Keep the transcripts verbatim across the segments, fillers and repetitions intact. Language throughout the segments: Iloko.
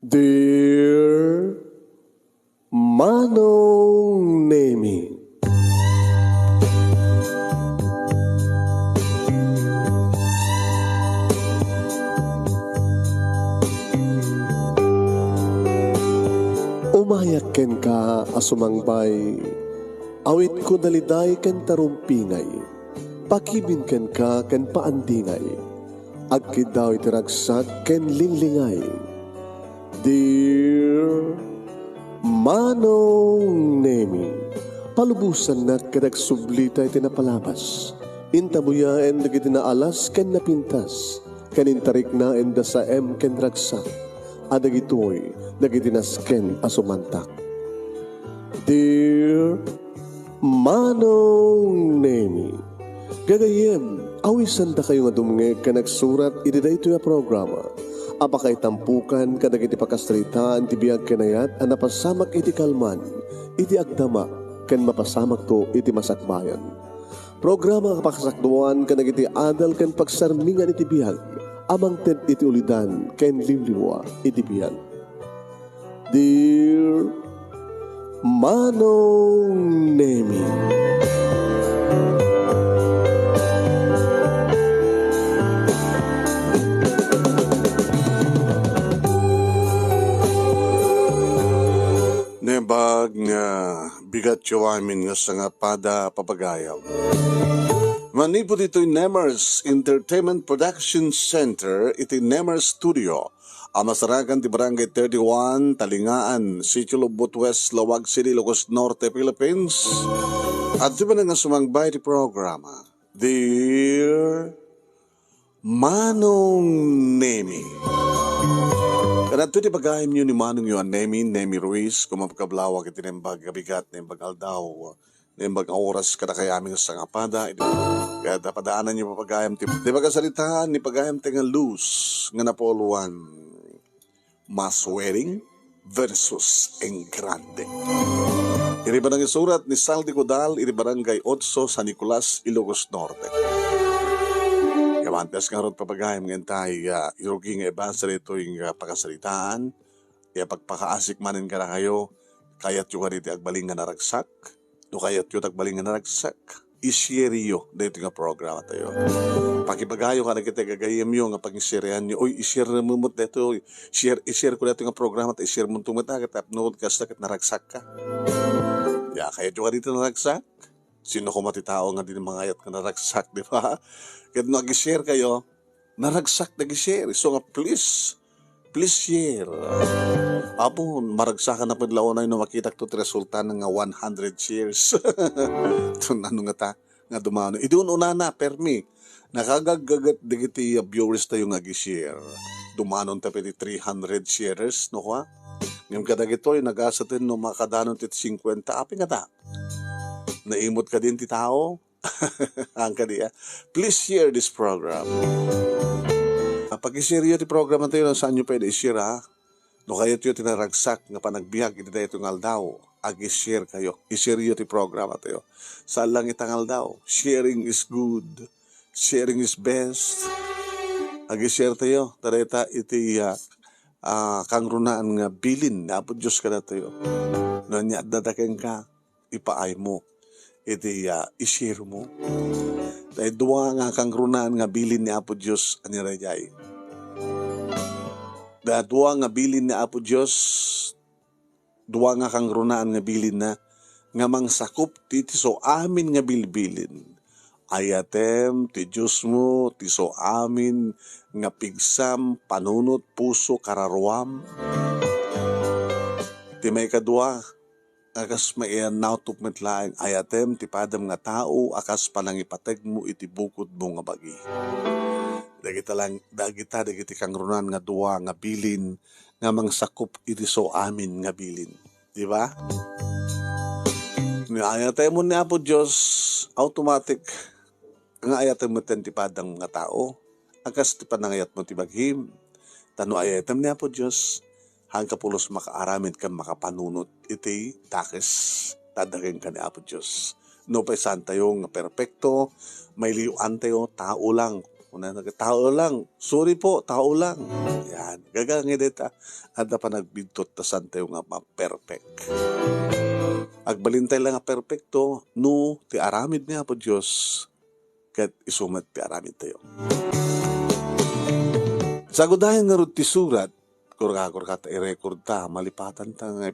Dear Manong Nemi. Umayak kenka a sumangbay, awitko daliday ken tarumpingay, pakibin kenka ken paandingay, agkiddaw iti ragsak ken linglingay. Dear Manong Nemi, palubosannak ket agsublita iti napalabas. Intabuyaen dagiti naalas ken napintas, ken intariknaen da saem ken ragsak, a dagitoy dagiti nasken a sumantak. Dear Manong Nemi, gagayyem, awisandakayo nga dumngeg ken agsurat iti daytoy a programa a pakaitampukan kadagiti pakasaritaan ti biag ken ayat a napasamak iti kalman, iti agdama, ken mapasamakto iti masakbayan. Programa a pakasakduan kadagiti adal ken pagsarmingan iti biag a mangted iti ulidan ken liwliwa iti biag. Dear Manong Nemi. Naimbag nga bigatyo amin nga sangapada, papagayam. Manipud ditoy Nemers Entertainment Production Center iti Nemers Studio, a masarakan ti Barangay thirty-one, Talingaan, Sitio Lubot West, Laoag City, Ilocos Norte, Philippines. Adtoy manen nga sumangbay ti programa, Dear Manong Nemi. Kadagitoy ti pagayamyo ni manongyo a Nemi, Nemi Ruiz, kumakablawa iti naimbag a bigat, naimbag a aldaw, naimbag a oras kadakayo amin nga sangapada. Ket padaananyo, papagayam, ti, ti pakasaritaan ni pagayam ti nga Luz nga Napoleon. Mas Wedding versus Engrande. Iti panangisurat ni Saldi Codal iti Barangay Otso, San Nicolas, Ilocos Norte. Kamantes ngarud, papagayam, nga intay, ah, irugi nga ibasa ditoy nga pakasaritaan, ya pagpakaasik manen kadakayo, kayatyo kadi ti agbalin nga naragsak? No kayatyo ti agbalin nga naragsak, i-shareyo daytoy nga programa tayo. Pakibagayo kadagiti gagayyemyo nga pangishareanyo, "Uy, i-share mo met daytoy. Share, i-share ko daytoy nga programa, ta i-share mo met, ah, ket tapno kasta ket naragsakka." Ya, kayatyo kadi ti naragsak? Sino koma ti tao nga di mangayat nga naragsak, di ba? Ket no ag-share kayo, naragsak dagiti share. So nga, please, please share. Apo, maragsakan na pud la unay no makitak to ti resulta na nga one hundred shares. Ito, ano nga ta, nga dumano. Idi un-unana, permi. Nakagaggaget dagiti, uh, viewers tayo nga ag-share. Dumanon ta pay ti three hundred sharers, no, kwa? Ngem kadagitoy, nagasaten no makadanon ti cincuenta, apay nga ta? Naimot kadin ti tao? Ang kadi, ah. Please share this program. Ah, pag-i-share yo ti program tayo, no, saanyo pwede i-share, ha? No kayatyo ti naragsak nga panagbiag iti daytoy nga aldaw, ag-i-share kayo. I-share yo ti program tayo. Saan lang ita nga aldaw. Sharing is good. Sharing is best. Ag-i-share tayo. Ta dayta iti, ah, ah, kangrunaan nga bilin ni Apo Dios kadatayo. No ania adda kenka, ipaaymo iti, ah, i-share mo. Dayta dua nga kangrunaan nga bilin ni Apo Dios, ania daydiay? Dayta dua nga bilin ni Apo Dios, dua nga kangrunaan nga bilinna, nga mangsakup ti, ti so amin nga bilbilin. Ayatem ti Diosmo, ti so amin nga pigsam, panunot, puso, kararuam. Ti maikadua, a kas maiyannawto met laeng, ayatem ti padam nga tao a kas panangipategmo iti bukodmo nga bagi. Dagita lang, dagita dagiti kangrunaan nga dua nga bilin nga mangsakup iti so amin nga bilin. Di ba? Ni ayatem ni Apo Dios, automatic nga ayatem metten ti padam nga tao, a kas ti panangayatmo ti bagim. Ta no ayatem ni Apo Dios, haan ka pulos makaaramid ken makapanunot iti dakes ta adda kenka ni Apo Dios. Nupay saantayo nga perpekto, mailiw-antayo, tao lang. Kunana, "Tao lang. Sorry po, tao lang." Yan. Gaga nga deta, adda panagbidto ta saantayo nga ma-perfect. Agbalintay lang nga perfecto, no, ti aramid ni Apo Dios, ket isu met ti aramidtayo. Sagudayen ngarud ti surat, kurka, kurka ta i-record ta, malipatan ta nga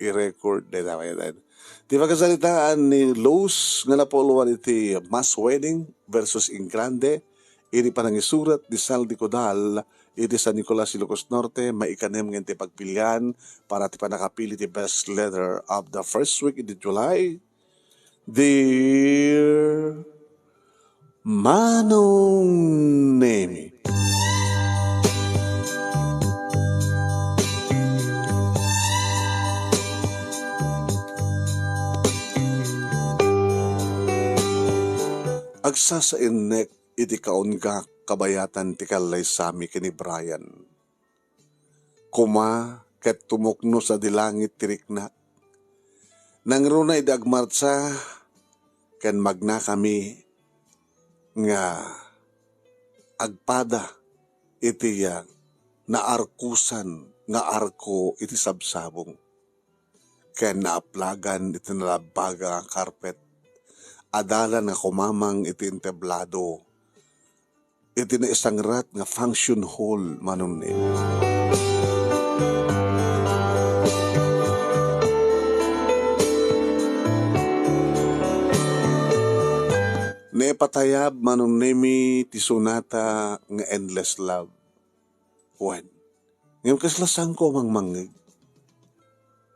i-record, dayta, dayta. Ti pakasaritaan ni Luz nga napuloan iti mass wedding versus in grande, iti panangisurat ni Saldi Codal iti San Nicolas, Ilocos Norte, maikanem nga iti pagpilian para ti pannakapili ti best letter of the first week iti July. Dear Manong Nemi. Agsasainnek iti kaunggak kabayatan ti kallaysami ken ni Brian. Koma ket tumukno sadi langit ti riknak. Nangruna idi agmartsa ken magnakami nga agpada iti, ah, naarkusan nga arko iti sabsabong ken naaplagan iti nalabbaga nga karpet. Adalan nga kumamang iti entablado iti naisangrat nga function hall, Manong Nemi. Naipatayab, Manong Nemi, ti sonata nga Endless Love. Wen, ngem kasla saanko a mangmangngeg?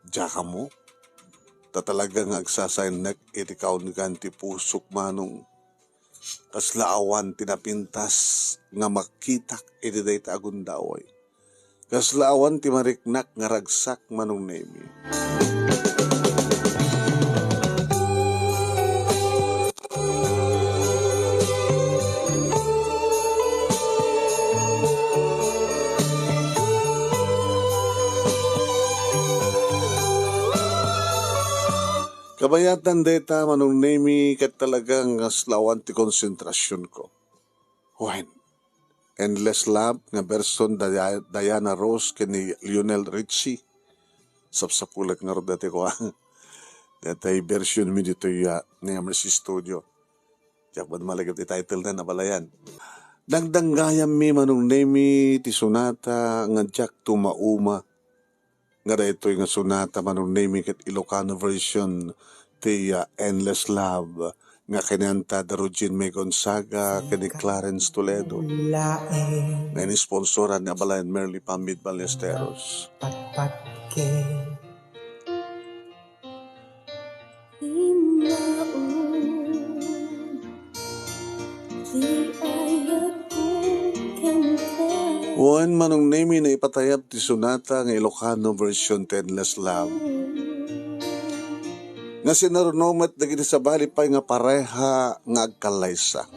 Diak ammo. Ta talaga nga agsasainnek iti kaungan ti pusok, Manong. Kasla awan ti napintas nga makitak iti dayta a gundaway. Kasla awan ti mariknak nga ragsak, Manong Nemi. Kabayatan dayta, Manong Nemi, ket talagang kasla awan ti konsentrasionko. Wen, Endless Love nga version da Diana Ross ken ni Lionel Richie. Sapsapulek ngarud daytoy kua. Daytoy version mi ditoy, ah, ni Mercy Studio. Diak met malagip ti title na, nabalayan. Dangdanggayammi, Manong Nemi, ti sonata nga diak tumauma. Nga daytoy nga sonata, Manong Nemi, ket Ilocano version ti, ah, Endless Love nga kinanta da Rogin May Gonzaga ken ni Clarence Toledo. Nga inisponsoran ni abalayan Merly Pambid Ballesteros. Patpat ket Immaon ti ayatko kenka. Wen, Manong Nemi, naipatayab ti sonata nga Ilocano version ti Endless Love. Nga sinaruno met dagiti sabali pay nga pareha nga agkallaysa.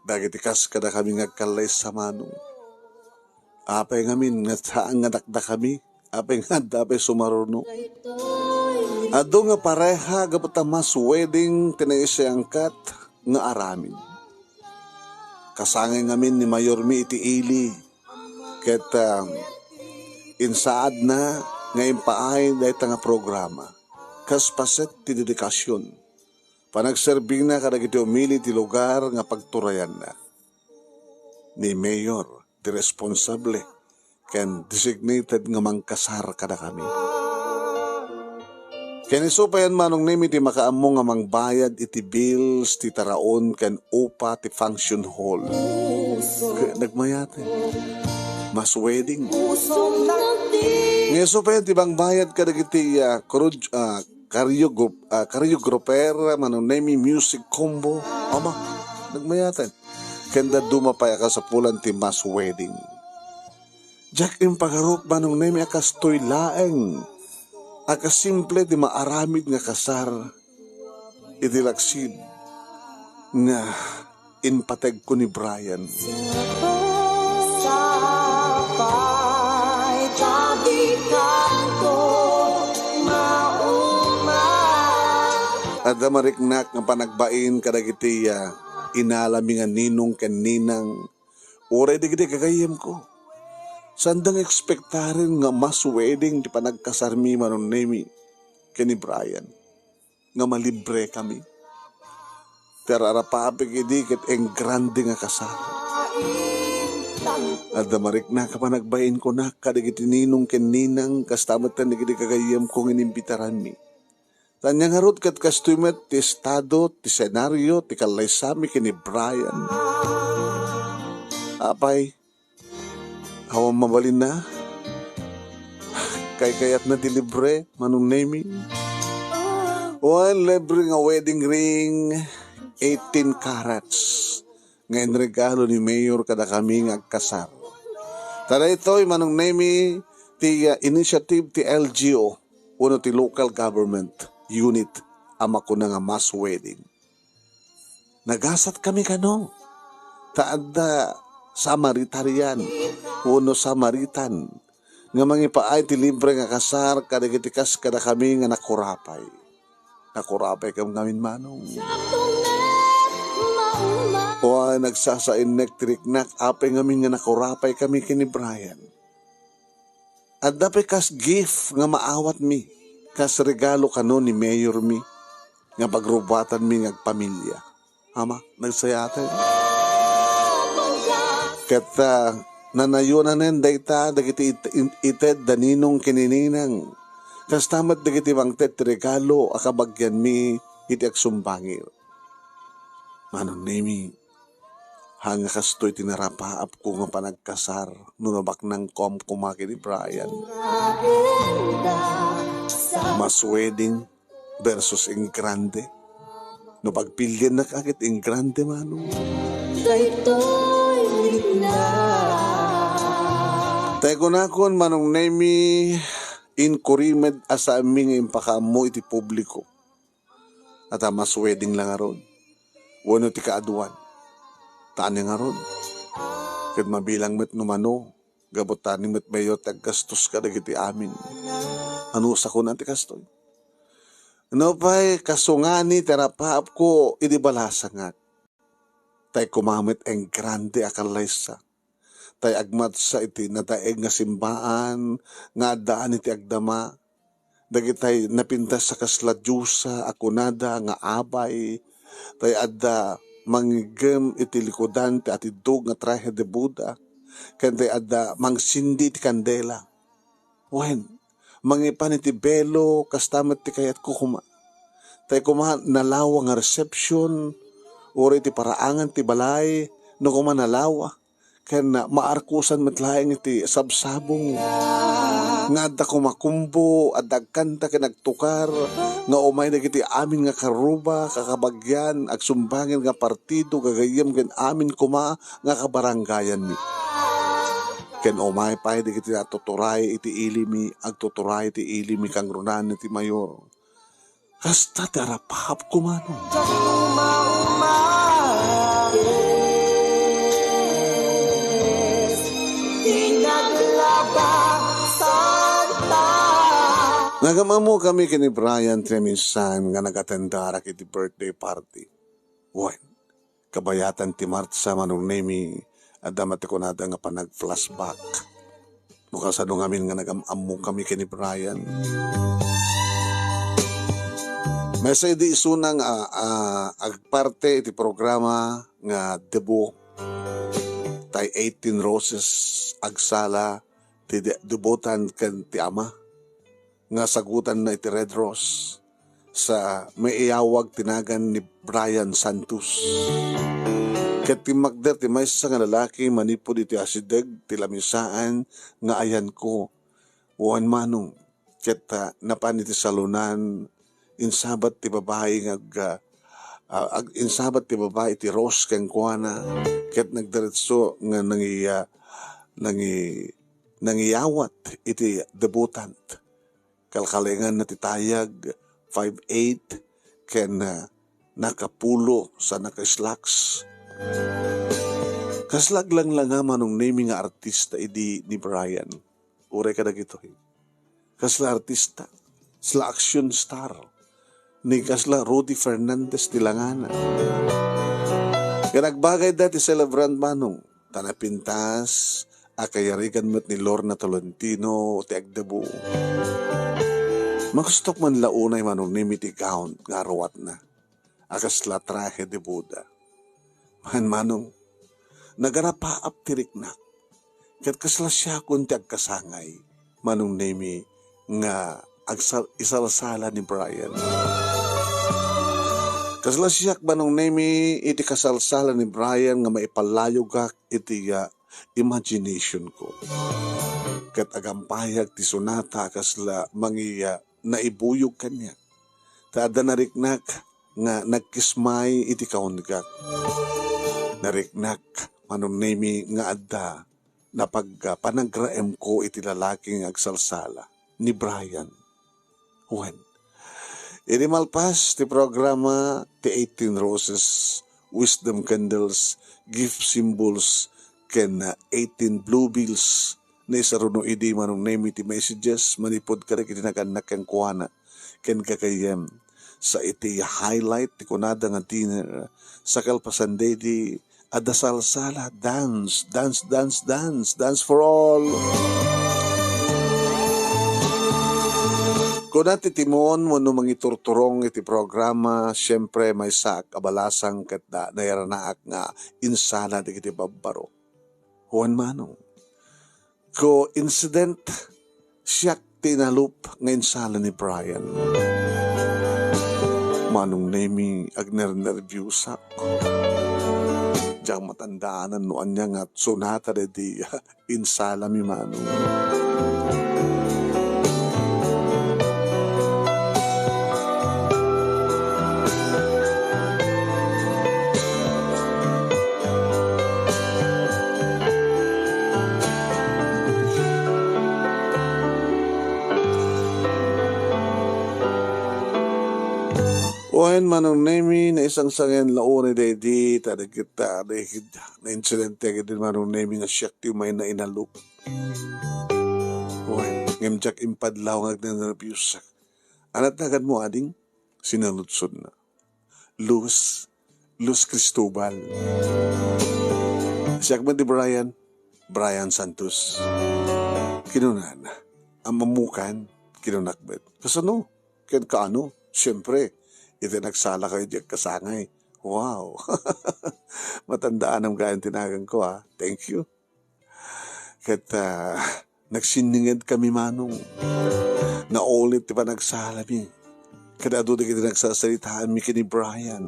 Dagiti kas kadakami nga agkallaysa, Manong. Apay ngamin nga saan nga dakdakami? Apay nga adda pay sumaruno? Adu nga pareha gapu ta mass wedding ti naisayangkat nga aramid. Kasangay ngamin ni mayormi iti ili ket, ah, insaadna nga impaay dayta nga programa kas paset ti dedikasion, panagserbina kadagiti umili ti lugar nga pagturayanna. Ni Mayor ti responsable ken designated nga mangkasar kadakami. Ken isu payen, Manong Nemi, ti makaammo nga mangbayad iti bills ti taraon ken upa ti function hall. Ket nagmayaten. Mass wedding. Nga isu payen ti mangbayad kadagiti, ah, choreog-, ah, choreograph-, ah, choreographer, Manong Nemi, music combo. Ama, nagmayaten. Ken dadduma pay a kasapulan ti mass wedding. Diak impagarok, Manong Nemi, a kastoy laeng a kasimple ti maaramid nga kasar iti laksid nga impategko ni Brian. Sapay ta di kanto mauma. Adda mariknak nga panagbain kadagiti, ah, inalami nga ninong ken ninang, uray dagiti gagayyemko. Saanda nga ekspektaren nga mass wedding ti panagkasarmi, Manong Nemi, ken ni Brian, nga malibrekami. Ti ar-arapapek idi ket engrande nga kasar. Adda mariknak a panagbain kunak kadagiti ninong ken ninang, kasta met dagiti gagayyemko nga inimbitaranmi. Ta ania ngarud ket kastoy met ti estado, ti senario, ti kallaysami ken ni Brian. Apay, awan mabalinna? Kaykayatna ti libre, Manong Nemi? Wen, libre nga wedding ring, eighteen carats, nga inregalo ni Mayor kadakami nga agkasar. Ta daytoy, Manong Nemi, ti, ah, initiative ti L G U wenno ti local government unit a makuna nga mass wedding. Nagasatkami kano, ta adda Samaritarian wenno Samaritan nga mangipaay ti libre nga kasar kadagiti kas kadakami nga nakurapay. Nakurapay kam ngamin, Manong. Wen, nagsasainnek ti riknak, apay ngamin nga nakurapay kami ken ni Brian. Adda pay kas gift nga maawatmi, kas regalo kano ni Mayor mi, nga pagrubatanmi nga agpamilia. Ama, nagsayaten. Ket, ah, nanayonanen dayta dagiti it-, in-, ited da ninong ken ni ninang. Kasta met dagiti mangted ti regalo a kabagianmi iti agsumbangir. Manong Nemi, haan nga kastoy ti narapaapko nga panagkasar no nabaknangko koma ken ni Brian. Mass wedding versus engrande. No pagpiliennak a ket engrande, Manong. Daytoy rikna. Tay kunakon, Manong Nemi, inkurimed a saanmi nga impakaammo iti publiko. Ata mass wedding la ngarud wenno ti kaaduan. Ta ania ngarud? Ket mabilang met no mano, gapu ta ni met mayor ti aggastos kadagiti amin. Ano sakuna ti kastoy? Nupay kasungani ti arapaapko idi balasangak. Tay koma met engrande a kallaysa. Tay agmatsa iti nadaeg nga simbaan nga addaan iti agdama. Dagitay napintas a kasla diosa a kunada nga abay. Tay adda mangiggem iti likudan ti atiddog nga trahe de boda. Ken tay adda mangsindi iti kandela. Wen, mangipan iti belo, kasta met ti kayatko koma. Tay koma nalawa nga resepsion, uray iti paraangan ti balay, no koma nalawa, ken maarkosan met laeng iti sabsabong nga adda koma kumbo, adda agkanta ken agtukar, nga umay dagiti amin nga karruba, kakabagian, agsumbangir nga partido, gagayyem ken amin koma nga kabarangayanmi. Ken umay pay dagiti natuturay iti ilimi, agtuturay iti ilimi kangrunan iti mayor. Kasta ti arapapko, Manong. Nagam-ammo kami ken ni Brian Treminsan nga nagatendarak iti birthday party. Wen, kabayatan ti martsa, Manong Nemi, adda met ti kunada nga panag-flashback. No kasano ngamin nga nagam-ammo kami ken ni Brian. Maysa idi isuna nga, ah, agparte iti programa nga debut, tay eighteen Roses agsala ti de-, debutan ken ti ama nga sagutanna iti Red Rose sa maiyawag ti nagan ni Brian Santos. Ket timmakder ti maysa nga lalaki manipud iti asideg ti lamisaan nga ayanko, wen Manong. Ket, ah, napan iti salonan, insabat ti babai nga ag-, ah, ag-, insabat ti babai iti rose kenkuana, ket nagdiretso nga nangi-, ah, nangi-, nangiyawat iti debutant. Kalkalenganna ti tayag, five eight, ken, ah, nakapulo sa naka-slacks. Kasla aglanglanga, Manong Nemi, nga artista idi ni Brian. Uray kadagitoy. Kasla artista. Kasla action star. ni kasla Rudy Fernandez ti langana. Ket agbagayda ti celebrant, manong, ta napintas a kayarigan met ni Lorna Tolentino ti agdebu. Mangustok man la unay, manong Nemi, ti gown nga aruatna a kasla traje de boda. Wen, manong, nagarapaap ti riknak. Ket kasla siakon ti agkasangay, manong Nemi, nga agsal-, isalsala ni Brian. Kasla siak, manong Nemi, iti kasalsala ni Brian nga maipalayogak iti, ah, imagination ko. Ket agampayak ti sonata a kasla mangiya naibuyog kaniak. Ta adda nariknak nga nagkismay iti kaungegak. Nariknak, manong Nemi, nga adda napag-, panagraemko iti lalaki nga agsalsala, ni Brian. Wen, idi malpas ti programa ti eighteen roses, wisdom candles, gift symbols, ken eighteen bluebills, naisaruno idi, manong Nemi, ti messages manipud kadagiti nagannak kenkuana ken gagayyem. Sa iti highlight ti kunada nga dinner, sa kalpasan daydi, adda salsala, dance, dance, dance, dance, dance for all. Kuna ti timon wenno mangiturturong iti programa, siempre, maysaak a balasang ket da-, nairanaak nga insala dagiti babbaro. Wen, manong, coincident, siak ti inalup nga insala ni Brian. Manong Nemi, agnernerbiusak. Diak matandaan no ania nga sonata daydi insalami, manong. Wen, manong Nemi, naisangsangen la unay daydi, ta dagita, dagita, nainsidente ket manong Nemi nga siak ti umay nga inalup. Wen, ngem diak impadlaw nga agnernerbiusak. Ania ti naganmo, ading? Sinaludsodna. Luz, Luz Cristobal. Siak met ni Brian, Brian Santos. Kinunana, "Ammokan?" kinunak met. "Kasano? Ken kaano?" "Siempre, iti nagsalakayo diay agkasangay." Wow! Matandaanam gayam ti naganko, ha. Thank you. Ket, ah, nagsinningedkami, manong. Naulit ti panagsalami. Ket adu dagiti nagsasalitaanmi ken ni Brian.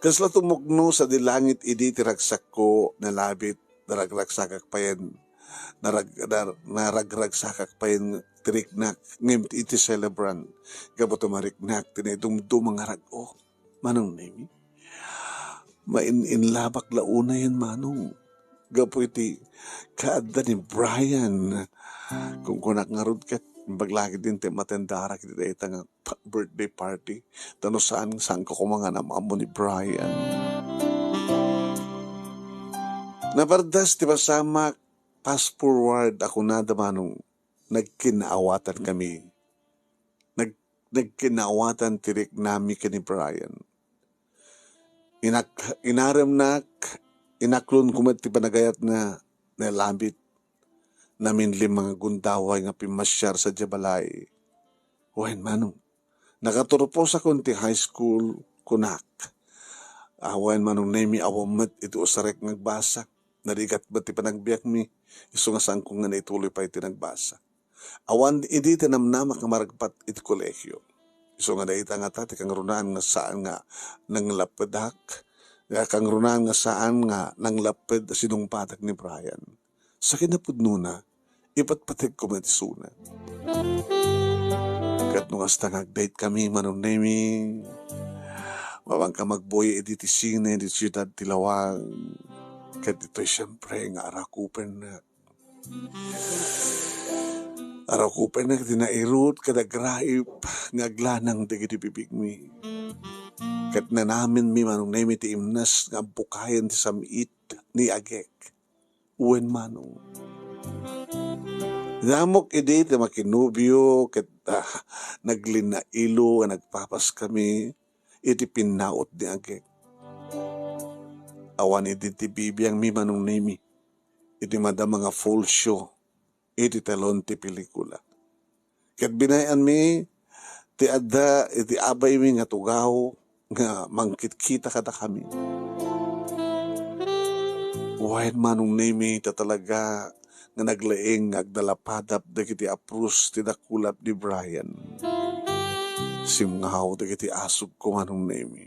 Kasla tumukno sadi langit idi ti ragsakko, nalabit, naragragsakak payen, narag-, nar-, naragragsakak payen ti riknak, ngem iti celebrant, gapu ta mariknak ti naidumduma nga rag-o. Manong Nemi, main-inlabak la unayen, manong, gapu iti kaadda ni Brian. Kunkunak ngarud ket imbag la ketdin ti matendarak iti dayta nga pa-, birthday party. Ta no saan, saanko koma nga am-ammo ni Brian. Napardas ti pasamak, fast forward a kunada, manong, nagkinnaawatan kami. Nag-, nagkinnaawatan ti riknami ken ni Brian. Inak-, inaremnak, inaklonko met ti panagayatna, nalabit, naminlim nga gundaway nga pimmasiar sadiay balay. Wen, manong, nakaturposakon ti high school, kunak. Awan, manong Nemi, awan met iti usarek nga agbasa. Narigat met ti panagbiagmi, isu nga saanko nga naituloy pay ti nagbasa. Awan idi ti namnamak nga maragpat iti kolegio. Isu nga dayta ngata ti kangrunaan nga saan nga nanglappedak, nga kangrunaan nga saan nga nanglapped a sinungbatak ni Brian. Sa kinapudnona, ipatpategko met isuna. Ket no kasta nga agdate kami, manong Nemi, mapanka magbuya idi ti sine ti siudad ti Laoag. Ket ditoy, siempre, nga arakupennak. Arakupennak ti nairut ket agraip nga aglanang dagiti bibigmi. Ket nanamenmi, manong Nemi, ti imnas nga abbukayen ti sam-it ni agek. Wen, manong, Dinamok idi ti makinobio ket, ah, naglinnailo nga nagpapaskami iti pinnaut ni agek. Awan idi ti bibiangmi, Manong Nemi, iti madama nga full show iti telon ti pelikula. Ket binay-anmi ti adda iti abaymi nga tugaw nga mangkitkita kadakami. Wen, Manong Nemi, ta talaga nga naglaing nga agdalapadap dagiti apros ti dakulap ni Brian. Simngaw dagiti asugko, Manong Nemi.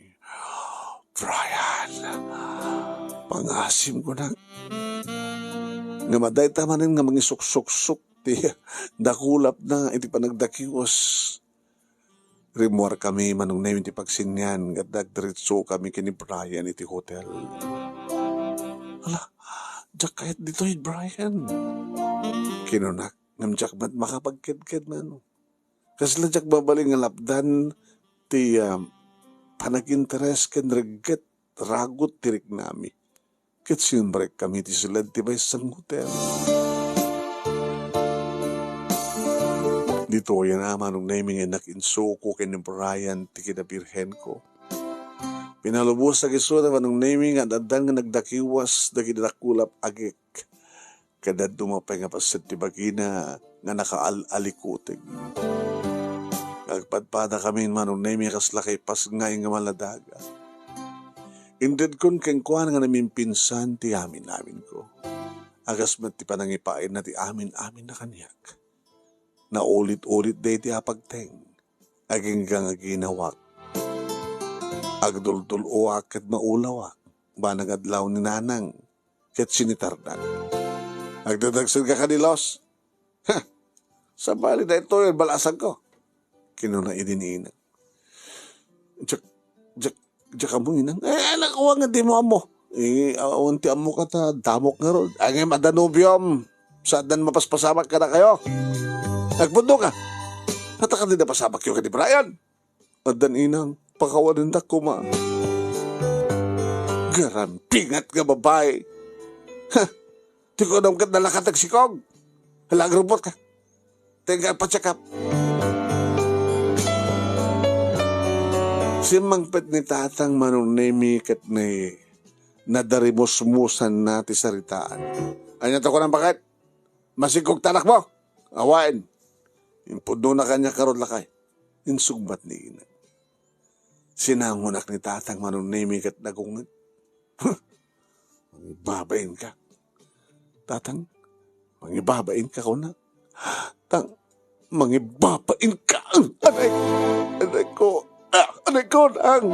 "Brian, pangasim," kunak. Ngem adda ita manen nga mangisuksuksok ti dakulapna iti panagdakiwas. Rimmuarkami, Manong Nemi, ti pagsinian, ket nagdiretsokami ken ni Brian iti hotel. "Ala, diak kayat ditoy, Brian," kinunak, ngem diak met makapagkedked, Manong. Kasla diak mabalin nga lapdan ti, ah, panaginteres ken regget ragut ti riknami. Ket simbrekkami ti siled ti maysa nga hotel. Ditoyen a, Manong Nemi, nga innak insuko ken ni Brian ti kinabirhenko. Pinalubosak isu, Manong Nemi, nga addan nga nagdakiwas dagiti dakulap agek. Ket dadduma pay nga paset ti bagina nga nakaal-alikuteg. Agpadpadakami, Manong Nemi, kasla kay pasngay nga maladaga. Intedkon kenkuana nga namimpinsan ti amin-aminko. Agas met ti panangipaayna ti amin-aminna kaniak. Naulit-ulit daydi a pagteng. Agingga nga ginawak. Agdulduloak ket maulawak. Banag adlaw ni Nanang ket sinitarnak. "Agdadagsenka kadi, Los? Ha! Sabali daytoy, balasangko," kinuna idi ni Inang. "Diak, diak, diak ammo, Inang." "Eh, anak, awan nga dimo ammo. Eh, awan ti ammoka ta damok ngarud. Ay, ngem adda nobiom. Saan mapaspasamak kadakayo? Agpudno ka. Ata kadi napasabakyo ken ni Brian?" "Addan, Inang, pakawanendak koma." "Garambingat nga babai. Ha! Ti kunam ket nalakat agsikog. Hala, agrumbot ka. Tenga, pa-check up." Simmangpet ni Tatang, Manong Nemi, ket ni nadarimusmusanna ti saritaan. "Ania ti kunam, baket? Masikog ti anakmo? Awaen. Impudnona kaniak ngarud, lakay," insungbat ni Inang. Sinangonak ni Tatang, Manong Nemi, ket nagunget. "Huh! Mangibabainka, Tatang. Mangibabainka," kuna. "Tang, mangibabainka. Anay, anay ko. Ah, anay ko, Nang."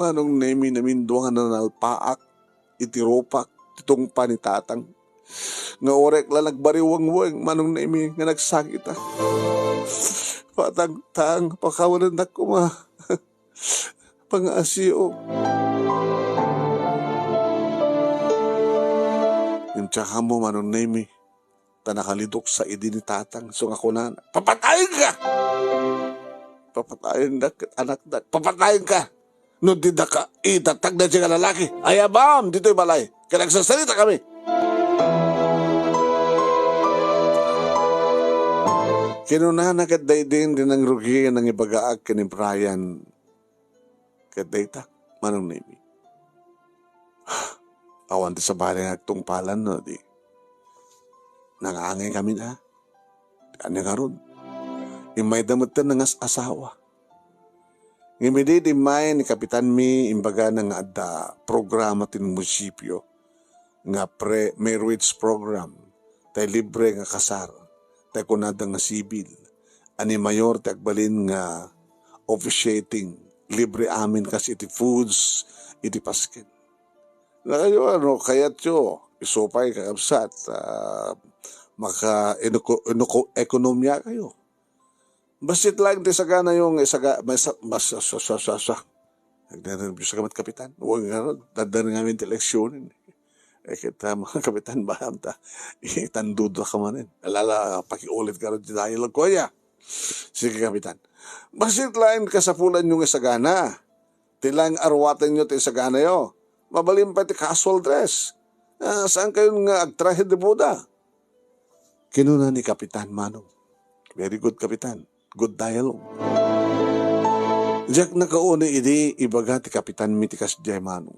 Manong Nemi, namindua nga nanalpaak iti rupak ti tungpa ni Tatang. Nga urek la nagbariwengweng, Manong Nemi, nga nagsakita. "Patang, Tang, pakawanendak koma. Pangaasiyo." Intiakammo, Manong Nemi, ta nakaliduksa idi ni Tatang, isu nga kunana, "Papatayenka! Papatayendak ket anakdak. Papatayenka! No didaka idatag daytoy nga lalaki, ayabam ditoy balay, ket agsasaritakami." Kinunana ket daydi ti nangrugi a nangibagaak ken ni Brian. Ket dayta, Manong Nemi. Awan ti sabali nga agtungpalan no di nangangay kami na. Ania ngarud? Immayda metten nga as-asawa. Ngem idi immay ni kapitanmi, imbagana nga adda programa ti munisipyo nga pre-, marriage program, tay libre nga kasar, tay kunada nga sibil, a ni Mayor ti agbalin nga officiating, libre amin kas iti foods, iti pasken. Nakayo, ano, kayatyo, isu pay, kakabsat, ah, maka-, inuko-, inuko-, ekonomiya kayo. Bassit laeng ti saganayo nga isaga-, mas-, mas-, sa-, sa-, sa-, sa-, nagnenerbios ka met, Kapitan. Huwag nga ron, daddan ngamin ti eleksyonen. Eh, kita, mga Kapitan, baham ta. Itandudo ka manen. Alala, pakiulit ka ron ti dialogue ko, ya. Sige, Kapitan. Bassit laeng kasapulan yung isagana. Ti laeng aruwaten yo ti isaganayo. Mabalin pay ti casual dress. Ah, saan kayon nga agtrahe de boda?" Kinuna ni Kapitan, "Manong." "Very good, Kapitan. Good dialogue." Diak nakauni idi ibaga ti kapitanmi ti kasdiay, Manong.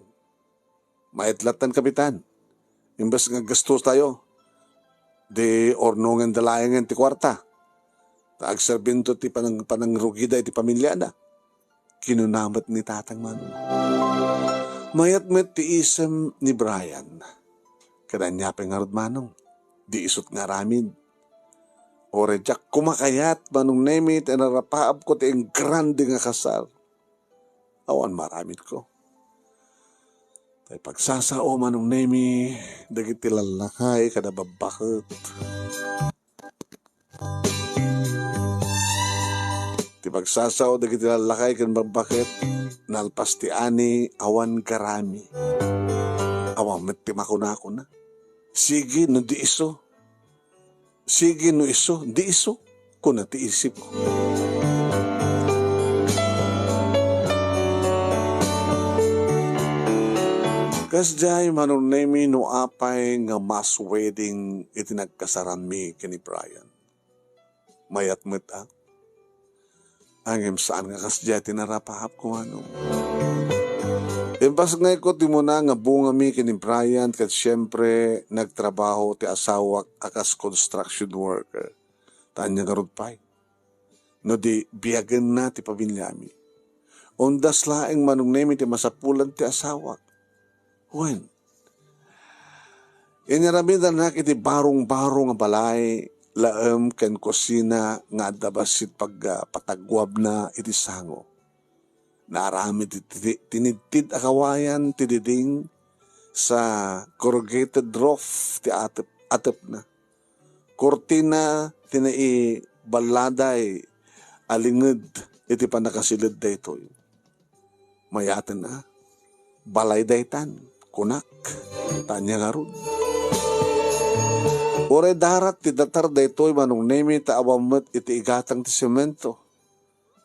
"Mayat lattan, Kapitan. Imbes nga aggastostayo, di urnongen da laengen ti kuarta. Ta agserbinto ti panang-, panangrugida iti pamiliana." Kinuna met ni Tatang, Manong. Mayat met ti isem ni Brian. Kada ania pay ngarud, Manong, di isut nga aramid. Uray diak koma kayat, Manong Nemi, ta inarapaabko ti engrande nga kasar. Awan maaramidko. Ta ipagsasao, Manong Nemi, dagiti lallakay kada babbaket. Ti pagsasao dagiti lallakay ken babbaket, nalpas ti ani, awan garami. Awan met ti makunakuna. Sige no di isu. Sige no isu, di isu, kuna ti isipko. Kasdiay, Manong Nemi, no apay nga mass wedding iti nagkasaranmi ken ni Brian. Mayat met a. Ngem saan nga kasdiay ti narapaapko, Manong. Impasngayko ti umuna nga bungami ken ni Brian, ket siempre, nagtrabaho ti asawak a kas construction worker. Ta ania ngarud pay? No di, biagenna ti pamiliami. Undas laeng, Manong Nemi, ti masapulan ti asawak. Wen, inaramidannak iti barong-barong a balay, laem ken kusina nga adda bassit pag-, ah, pataguabna iti sango. Naaramid ti, ti, tinidtid a kawayan ti diding sa corrugated roof ti atep-, atepna. Kurtina ti naiballaday a linged iti pannakasiled daytoy. Mayaten a, balay daytan, kunak, ta ania ngarud. Uray darat ti datar daytoy, Manong Nemi, ta awan met iti igatang ti semento.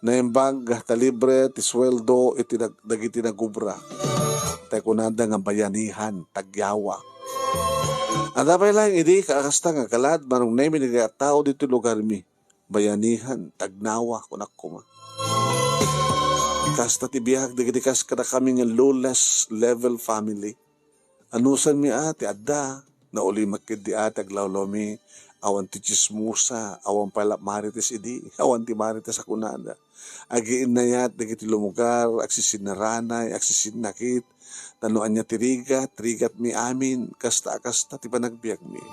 Naimbag ta libre ti sueldo iti nag-, dagiti nagubra. Tay kunada nga bayanihan, tagyawa. Adda pay laeng idi, kakasta nga kalad, Manong Nemi, dagiti a tao ditoy lugarmi. Bayanihan, tagnawa, kunak koma. Kasta ti biag dagiti kas kadakami nga lowest level family. Anusanmi a ti adda, naulimek ketdi a ti aglawlawmi, awan ti tsismosa, awan pay la marites idi, awan ti marites a kunada. Agiinnayat dagiti lumugar, agsisinaranay, agsisinnakit, ta no ania ti rigat, rigatmi amin, kasta a kasta ti panagbiagmi.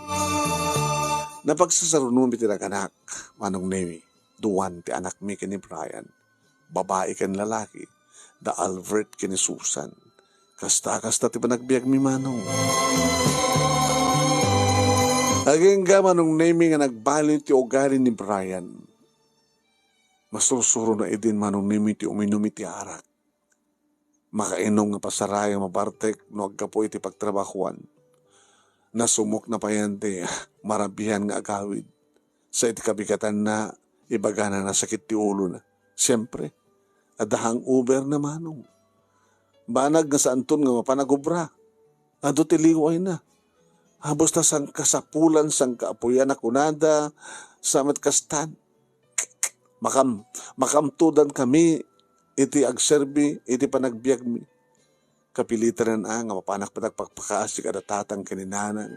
Napagsasarunomi ti naganak, Manong Nemi, duan ti anakmi ken ni Brian, babai ken lalaki, da Albert ken ni Susan. Kasta, kasta ti panagbiagmi, Manong. Agingga, Manong Nemi, nga nagbaliw ti ugali ni Brian. Masursuro na idin, Manong Nemi, ti uminum iti arak. Makainom nga pasarayam a bartek no aggapu iti pagtrabahuan. Nasumok na payen ti marabian nga agawid. Sa iti kabigatanna, ibagana nasakit ti ulona. Siempre, adda hangover na, Manong. Banag nga saanton nga mapan agubra. Adu ti liwayna. Habos ta sangkasapulan, sangkaapuyan a kunada, sa met kastan. Makam-, makamtudan kami iti agserbi iti panagbiagmi. Kapilitanan a nga mapanak met agpakpakaasi kada tatang ken ni nanang.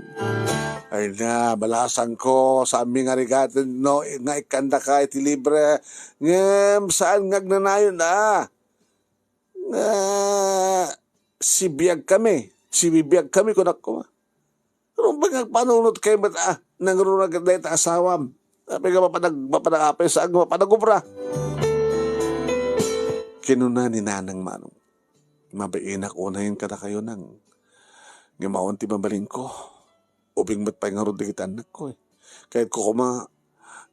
Ay na, balasangko, saanmi nga rigaten no nga ikkandaka iti libre. Ngem saan nga agnanayon a nga sibiagkami, sibibiagkami, kunak koma. Rumbeng agpanunot kay met a nangruna ket dayta asawam. Sabi nga mapadag-, mapadag-apay saan nga mapanagubra. Kinuna ni Nanang Manong, "Mabainak unayen kadakayo, Nang. Ngem awan ti mabalinko. Ubing met pay ngarud dagiti annakko, eh. Kayatko koma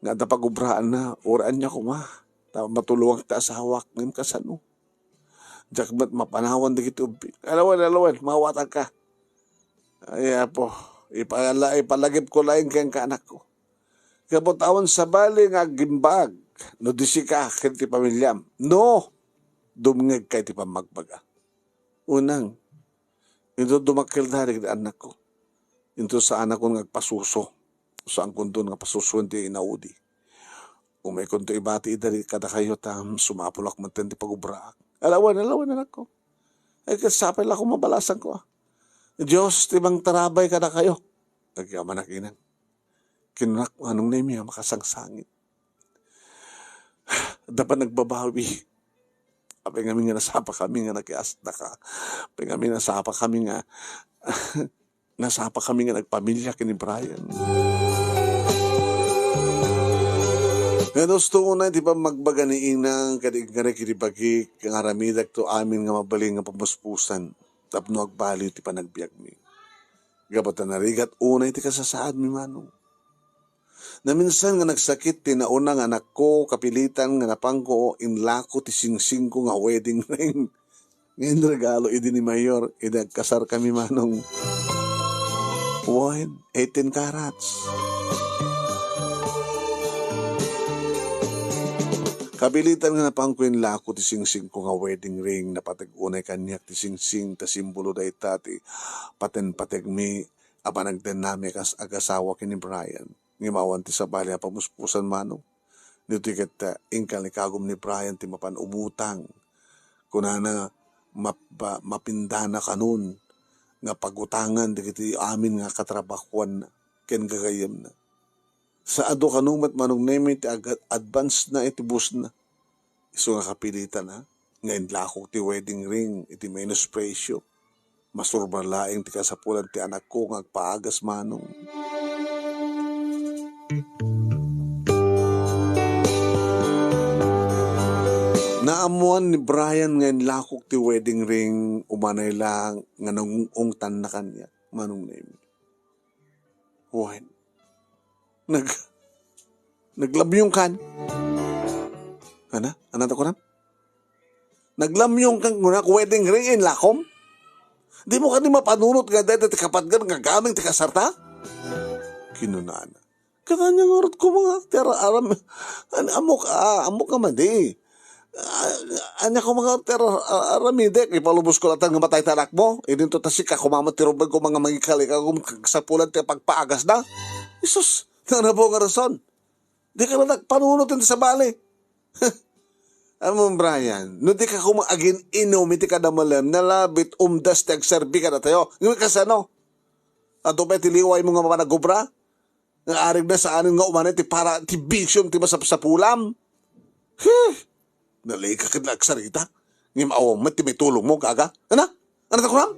nga adda pagubraanna, uray ania koma. Ta matulongak ti asawak, ngem kasano? Diak met mapanawan dagiti ubbing." "Alawen, alawen, maawatanka. Ay, Apo, ipala-, ipalagipko laeng kenka, anakko. Gapu ta awan sabali nga agimbag no di sika ken ti pamiliam. No, dumngegka iti pammagbaga. Unang, idudumakkelda dagiti annakko. Inton saanakon nga agpasuso, saankonton nga pasusuen ti inaudi. Umaykonto ibati ida kadakayo ta sumapulak metten ti pagubraak. Alawen, alawen, anakko. Ay, ket sapay la koma balasanko, a. Dios ti mangtarabay kadakayo. Agyamanak, inang. Kinunak, Manong Nemi a makasangsangit. Adda pay nagbabawi. Apay ngamin nga nasapa kami nga nakiasda ka. Apay ngamin nasapa kami nga, nasapa kami nga nagpamilia ken ni Brian. Nga gusto ko na iti pammagbaga ni Inang, kadi nga iti bagik, nga aramidakto amin nga mabalin nga pamuspusan, tapno agbaliw ti panagbiagmi. Gapu ta narigat unay ti kasasaadmi, Manong. Naminsan nga nagsakit ti nauna nga anakko, kapilitan nga napangko inlako ti singsingko nga wedding ring nga inregalo idi ni Mayor, idi agkasarkami, Manong. Wen, eighteen carats. Kapilitan nga napangko inlako ti singsingko nga wedding ring, napateg unay kaniak ti singsing, ta simbolo dayta ti paten-pategmi a panagdennami kas-, agasawa ken ni Brian. Ngem awan ti sabali a pamuspusan, Manong. Ditoy ket, ah, inkalikagum ni Brian ti mapan umutang. Kunana, map-, ba-, mapindana kanon nga pagutangan dagiti amin nga katrabahuanna ken gagayyemna. Sa adu kano met, Manong Nemi, ti aga-, advance na iti busna. Isu nga kapilitan, ha, nga inlakok ti wedding ring iti minus presyo. Masurba laeng ti kasapulan ti anakko nga agpaagas, Manong. Naammoan ni Brian nga inlakok ti wedding ring, umanay la nga nangungtanna kaniak, Manong Nemi. Wen. Nag-, naglamyongkan. Ana? Ana ta kunam? Naglamyongkan kunak wedding ring inlakom? Dimo kadi mapanunot nga dayta ti kapatgan nga gameng ti kasarta? Kinunana. Ket ania ngarud koma nga ti ara-, aram-, an-, ammok, ah, ammok nga madi. Ah, ania koma nga ti ara-, ar-, aramidek? Ipalubos ko latta nga matay ti anakmo. Idinto ta sika koma met ti rumbeng koma nga mangikalikagum ket kasapulan ti pagpaagasda. Jesus, nanabo nga rason. Dika la nagpanunot iti sabali. Ammom, Brian, no dika koma agin-inum iti kadamalem, nalabit umdas ti agserbi kadatayo. Ngem kasano? Adu pay ti liwaymo nga managobra? Nga arigna saanen nga umanay ti para ti bisyom ti masapsapulam. He! Nalaingka ket agsarita. Ngem awan met ti maitulongmo, gaga. Ana? Ana ta kunam?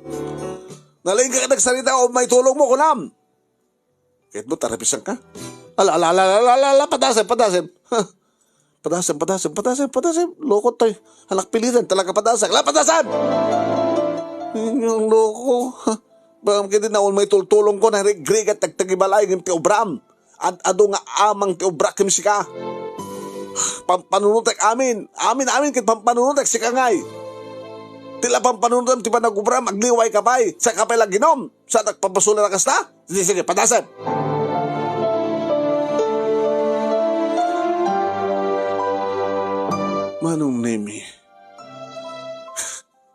Nalaingka ket agsarita, awan maitulongmo, kunam? Ket mo, tarapisan ka. Ala, ala, ala, ala, ala, ala, padasem, padasem. Ha? Padasem, padasem, padasem, padasem. Loko toy. Anak pilitan, talaga padasem. Ala, padasem! Inyong loko. Ha? Bangam kiti naon may tultulong ko, narigrigat, tagtagibalay, ngem ti obram. Ad-adu nga amang ti obra ken sika. Pampanunotek amin. Amin, amin ket pampanunotek sika ngay. Ti la pampanunotem ti panagobram, agliway ka pay. Saka pay la ginom. Sa nagpapasuli a kasta? Sige, sige, padasem. Manong Nemi,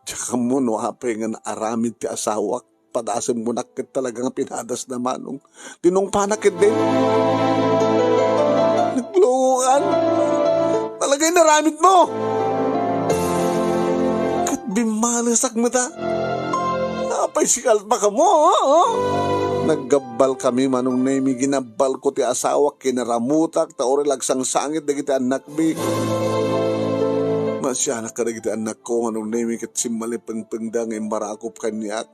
diak ammo no apay nga naaramid ti asawak. Padasem mo nak ket talaga nga pinadas na, Manong. Tinungpanak ket din. Nagluokan. Talaga inaramid mo. Ket bimmalesak met a. Apay si kalpa kamo, oh, oh. Naggabbal kami, Manong Nemi, ginabbal ko ti asawak, kinaramutak, ta uray la agsangsangit dagiti annakmi. Masianak kadagiti annakko, Manong Nemi, ket simmalipengpengda nga immarakop kaniak.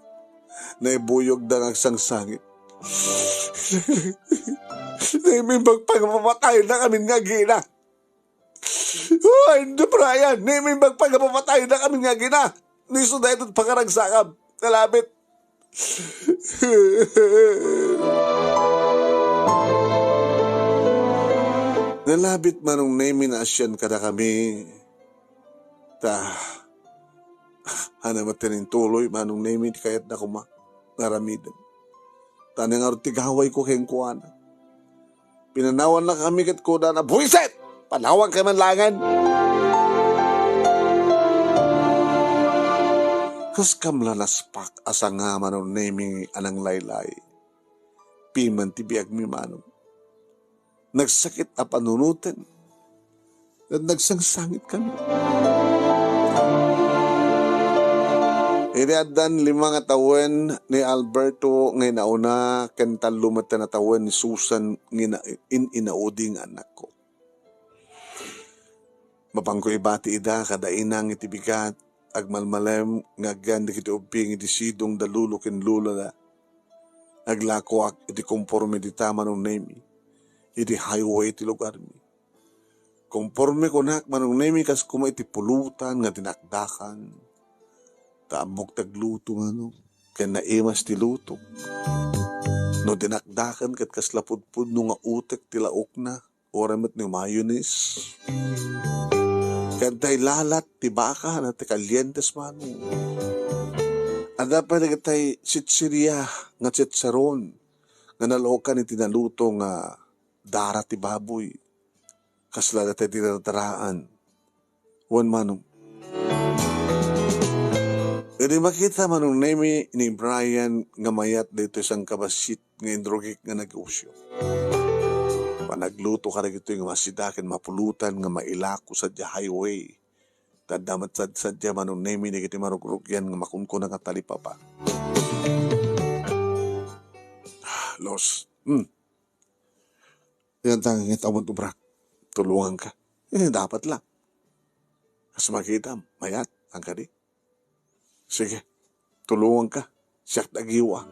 Naibuyogda nga agsangsangit. Nemi, bagpay nga mapatayna kami nga agina. Ay, no, Brian, naimbag pay nga papatayna kami nga agina. No isu daytoy ti pakaragsakam. Nalabit. Nalabit, Manong Nemi, naasian kadakami. Ta, ania met ti intuloy, Manong Nemi, ti kayatna koma nga aramiden. Ta ania ngarud ti gawayko kenkuana? Pinanawanna kami ket kunana, "Buisit! Panawanka man laengen!" Kas kam la naspak a sanga, Manong Nemi, a nanglaylay. piman ti biagmi, manong. Nagsakit a panunoten, ket nagsangsangitkami. Idi addan lima nga tawen ni Alberto nga inauna, ken tallo met a tawen ni Susan nga ina-, in-, inaudi nga anakko. Mapanko ibati ida kada inang iti bigat, agmalmalem nga agyan dagiti ubbing iti sidong da lolo ken lolada. Aglakoak iti komporme dita, Manong Nemi, iti highway ti lugarmi. Komporme kunak, Manong Nemi, kas koma iti pulutan nga dinakdakan. Ta ammok ti agluto, Manong, ken naimas ti luto. No dinakdakan ket kasla pudpudno nga utek ti laokna, uray met ni mayonnaise. Ken tay lalat ti baka na ti kalientes, Manong. Adda pay dagitay chichirya nga chicharon nga nalaokan iti naluto nga dara ti baboy. Kasla datay ti daradaraan. Wen, Manong. Idi makita, Manong Nemi, ni Brian nga mayat daytoy sangkabassit nga inrugik nga negosyo, panagluto kadagitoy nga masida ken mapulutan nga mailako sadiay highway. Ta adda met sad-, sadiay, Manong Nemi, dagiti marugrugian nga makunkuna nga talipapa. Ah, Los. Hmm. Yan tanging amon obrak. Tulunganka. Eh, dapat lang. Kas makitam, mayat, ang kadi. Sige, tulunganka. Siak ti agiwa.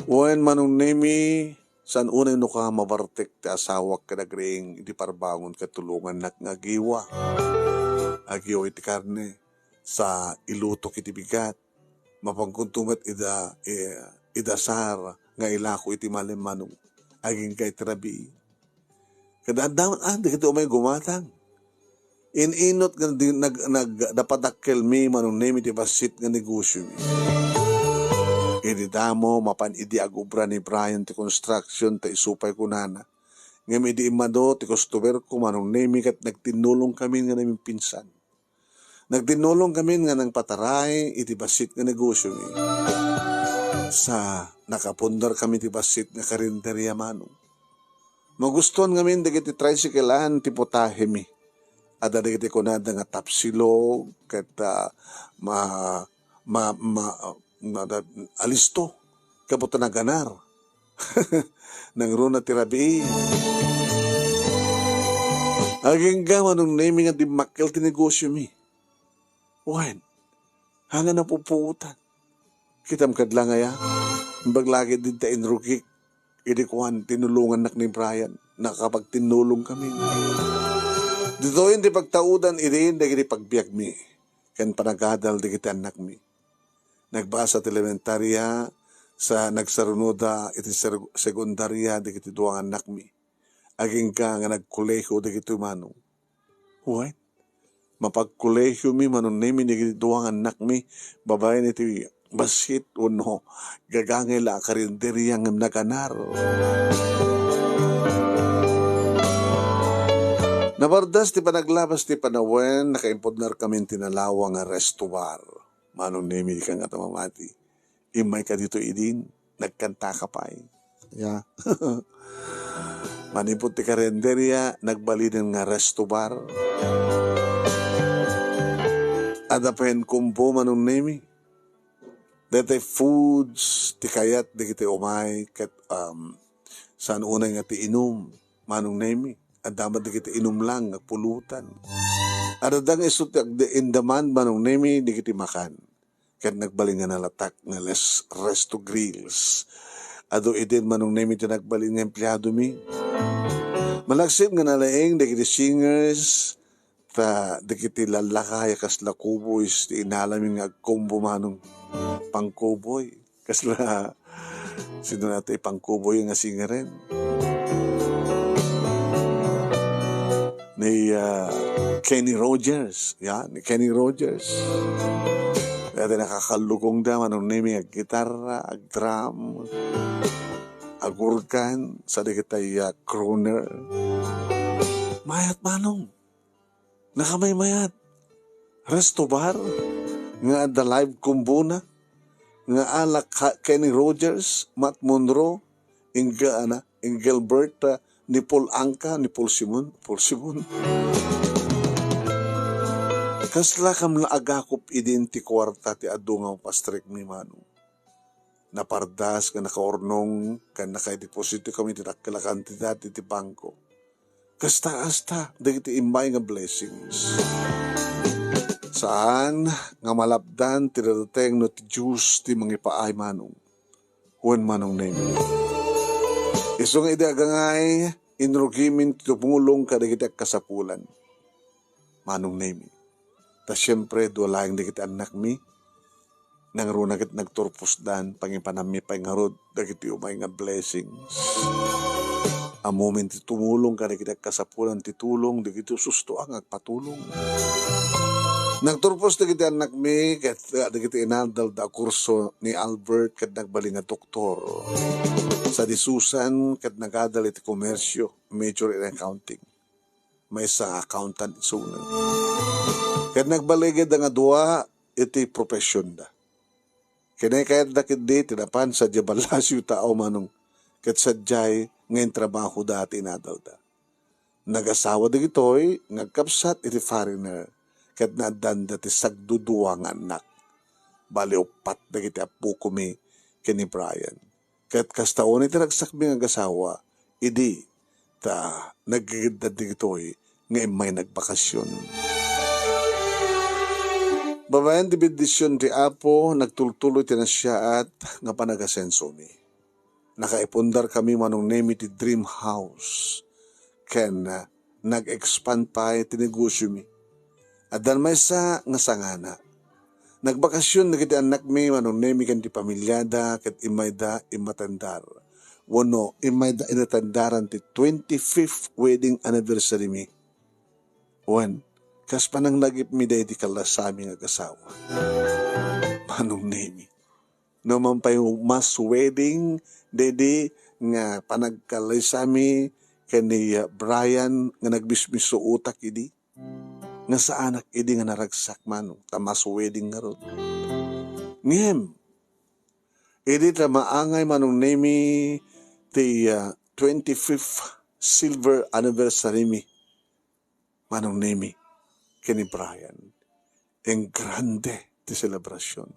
Wen, Manong Nemi, saan unay no ka mabartek ti asawak ken agriing iti parbangon ket tulongannak nga agiwa. Agiwa iti karne, sa ilutok iti bigat. Mapankunto met ida, eh, idasar nga ilako iti malem, Manong, agingga iti rabii. Ket adda met, ah, dagiti umay gumatang. In-inut nga di, nag-, nag-, napadakkelmi, Manong Nemi, ti bassit nga negosyomi. Idi damo, mapan idi agubra ni Brian ti construction, ta isu pay kunana. Ngem idi immadu ti customerko, Manong Nemi, ket nagtinnulongkami nga namimpinsan. Nagtinnulongkami nga nangpataray iti bassit nga negosyomi. Sa nakapundarkami ti bassit nga karinderia, Manong. Magustuan ngamin dagiti tricycle-an ti putahemi. Adda dagiti kunada nga tapsilog ket, ah, ma-, ma-, ma-, ma-, alisto. Kabuta naganar. Nangruna ti rabii. Agingga, Manong Nemi, nga dimmakkel ti negosyomi. Wen, haan nga napupuotan. Kitam kadla nga ya, imbag lagi dita inrugik, idi kuan, tinulongannak ni Brian, nakapagtinnulongkami. Ditoyen ti pagtaudan idi dagiti pagbiagmi, ken panagadal dagiti annakmi. Nagbasa ti elementaria, sa nagsarunoda iti ser-, sekundaria dagiti dua nga annakmi. Agingga nga nagkolehiyo dagitoy, Manong. Wen, mapagkolehiyomi, Manong Nemi, dagiti dua nga annakmi, babaen iti bassit wenno gagangay la a karinderia ngem naganar. Napardas ti panaglabas ti panawen, nakaimpudnarkamin ti nalawa nga resto bar. Manong Nemi, dika nga mamati. Immayka ditoy idin, nagkantaka pay. Ya. Manipud ti karinderia, nagbalinen nga resto bar. Adda payen combo, Manong Nemi. Daytoy foods ti kayat dagiti umay ket, um, saan unay nga ti inum, Manong Nemi. Adda met dagiti inum lang nga pulutan. Adda nga isu ti agda in demand, Manong Nemi, dagiti makan. Ket nagbalin nga nalatak nga les-, resto grills. Adu idin, Manong Nemi, ti nagbalin nga empleadomi. Malaksid nga nalaing dagiti singers, ta dagiti lallakay a kasla cowboys ti inalamin nga agcombo, Manong. Pang-cowboy. Kasla, sino na ti pang-cowboy nga singeren? Ni, ah, Kenny Rogers. Ya, ni Kenny Rogers. Dayta nakakallukongda, Manong Nemi, aggitarra, agdrum, agorgan, sa dagitay, ah, crooner. Mayat, Manong. Nakamaymayat. Resto bar nga adda live combo na. nga ala ka-, Kenny Rogers, Matt Monro, inggana, Engelbert, ah, ni Paul Anka, ni Paul Simon, Paul Simon. Kasla kam la agakop idin ti kuarta ti adu nga mapastrekmi, Manong. Napardas nga nakaurnong ken nakaideposito kami ti dakkel a kantidad iti bangko. Kasta, kasta dagiti immay nga blessings. Saan nga malapdan ti dadateng no ti Dios ti mangipaay, Manong. Wen, Manong Nemi. Isu nga idi agangay, inrugimin ti tumulong kadagiti agkasapulan. Manong Nemi. Ta siempre, dua laeng dagiti annakmi. Nangruna ket nagturposdan, pangipanammi pay ngarud dagiti umay nga blessings. Ammomin ti tumulong kadagiti agkasapulan ti tulong, dagiti usustoan nga agpatulong. Nagturpos dagiti annakmi ket, ah, dagiti inadal da a kurso ni Albert ket nagbalin nga doktor. Sadi Susan ket nagadal iti komersio, major in accounting. Maysa nga accountant isuna. Ket nagbaligidda nga dua iti professionda. Kinakayatda ketdi ti napan sadiay ballasiw tao, Manong, ket sadiay nga intrabahoda ti inadalda. Nagasawa dagitoy nga agkabsat iti foreigner, ket naaddanda ti sagdudua nga annak. Bali, uppat dagiti appokomi ken ni Brian. Ket kasta unay ti ragsakmi nga agasawa, idi ta naggigiddad dagitoy nga immay nagbakasyon. Babaen ti bendision ti Apo, nagtultuloy ti nasiaat nga panagasensomi. Nakaipundar kami, Manong Nemi, ti dream house ken, ah, nag-expand pay ti negosiomi. Addan maysa nga sangana. Nagbakasyon dagiti annakmi, Manong Nemi, ken ti pamiliada ket immayda immatendar. Wenno, immayda inatendaran ti twenty-fifth wedding anniversary mi. Wen, kas pananglagipmi daydi kallasami nga agasawa. Manong Nemi. No man pay mass wedding, daydi nga panagkallaysami ken ni, ah, Brian nga nagbisbiso utak idi. Nga saanak idi nga naragsak, Manong, ta mass wedding ngarud. Ngem, idi ta maangay, Manong Nemi, ti, ah, twenty-fifth silver anniversary mi, Manong Nemi, ken ni Brian, engrande ti selebrasion.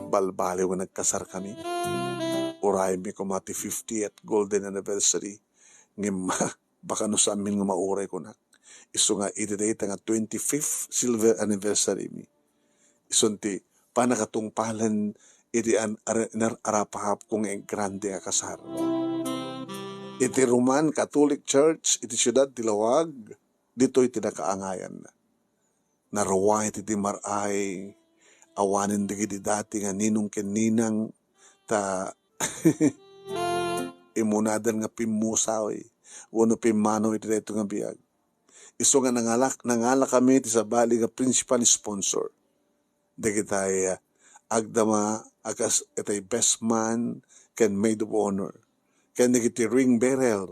Balbaliw nga nagkasar kami. Uraymi koma ti fiftieth golden anniversary. Ngem, baka no saanmin nga mauray kunak. Isu nga iti dayta nga twenty-fifth silver anniversary mi. Isun ti pannakatungpalen iti an-, ar-, nar-, arapaapko nga engrande a kasar. Iti Roman Catholic Church iti siudad ti Laoag, ditoy ti nakaangayanna. Naruay ti dimar-ay, awanen dagiti dati nga ninong ken ninang, ta immunadan nga pimmusaw wenno pimmanaw iti daytoy nga biag. Isu nga nangalak-, nangalakami ti sabali nga principal sponsor. Dagitay, ah, agdama a kas itay best man ken maid of honor. Ken dagiti ring bearer,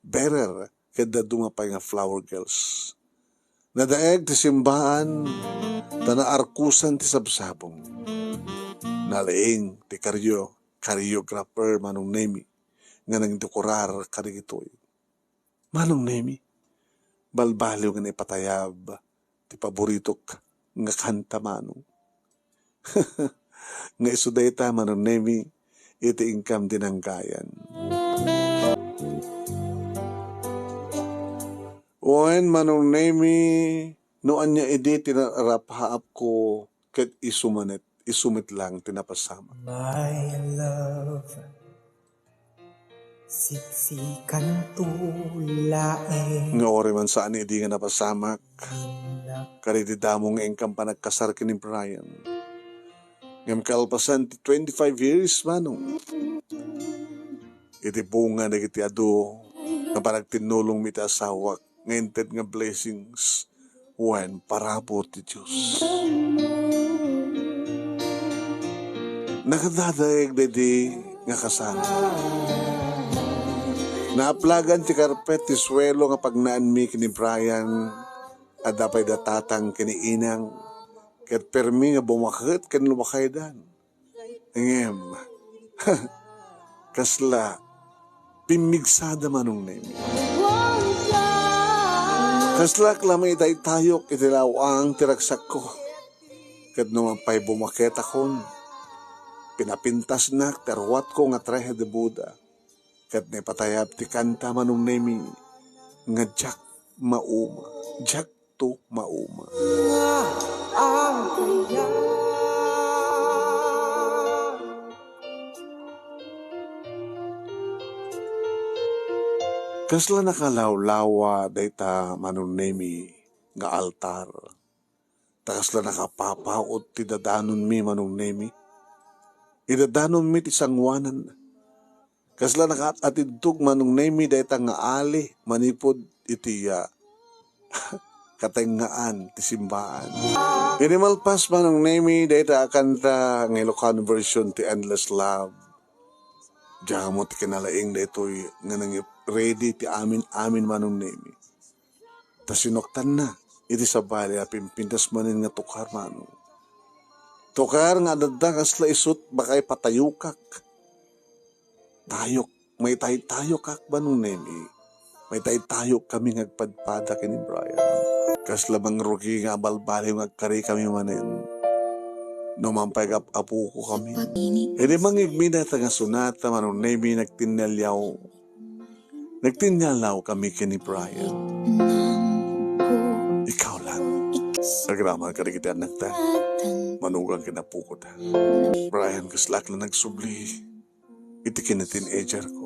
bearer, ken dadduma pay nga flower girls. Nadaeg ti simbaan, ta naarkusan ti sabsabong. Nalaing ti karyo-, choreographer Manong Nemi nga nagdekorar kadagitoy. Manong Nemi, balbaliw nga naipatayab ti paboritok nga kanta, Manong. Nga isu dayta, Manong Nemi, iti inkam dinanggayan. Wen, Manong Nemi, no ania idi ti narapaapko ket isu manet, isu met lang ti napasamak. My love, siksikanto laeng. Nga uray man saan idi nga napasamak, kadagiti damo nga inkam panagkasar ken ni Brian. Ngem kalpasan ti twenty-five years, Manong, iti bunga dagiti adu nga panagtinnulongmi iti asawak nga inted nga blessings wen parabur ti Dios. Nakadadaeg daydi nga kasar. Naaplagan ti karpet ti suelo nga pagnaanmi ken ni Brian. Adda pay da tatang ken ni inang. ket permi nga bumaket ken lumakaydan. Ngem, kasla pimmigsada, Manong Nemi. Kasla ak la maitaytayok iti law-ang ti ragsakko. Ket no man pay bumaketakon, pinapintasnak ti aruatko nga traje de boda. Ket naipatayab ti kanta, Manong Nemi, nga diak mauma, diakto mauma. Kasla nakalawlawa dayta, Manong Nemi, nga altar. Ta kasla nakapapaut ti dadanonmi, Manong Nemi. Idadanonmi ti sangoanan. Kasla nakaat-atidtog, Manong Nemi, dayta nga ali manipud iti, ah, katengngaan ti simbaan. Idi malpas, Manong Nemi, dayta a kanta nga Ilocano version ti Endless Love. Diak ammo ti kinalaing daytoy nga nangip-, ready ti amin-amin, Manong Nemi. Ta sinuktanna iti sabali a pimpintas manen nga tukar, Manong. Tukar nga adda kasla isut, baka ipatayokak. Tayok, maitaytayokak, Manong Nemi. Maitaytayokkami nga agpadpada ken ni Brian. Kasla mangrugi nga abalbaliw nga agkarikami manen. No man pay agap-apokami. Idi mangngegmi dayta nga sonata, Manong Nemi, nagtinnaliaw. Nagtinnalawkami ken ni Brian. Ikaw lang. Agraman kadagiti annakta. Manugang ken apokota. Brian, kaslak la nagsubli iti kina-teenager ko.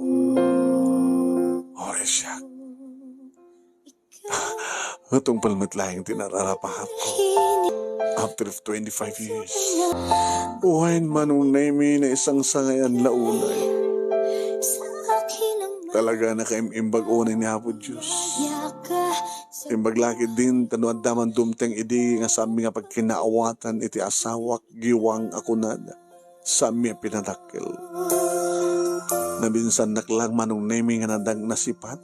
Oray siak. Natungpal met laeng ti nararapahapko. After of twenty-five years. Wen, Manong Nemi, naisangsangayan la unay. Talaga, nakaim-imbag unay ni Apo Diyos. Imbag la ketdin, ta no adda man dumteng idi nga saanmi nga pagkinaawatan iti asawak, giwang a kunada. Saanmi a pinadakkel. Nabinsannak lang, Manong Nemi, nga nadang nasipat.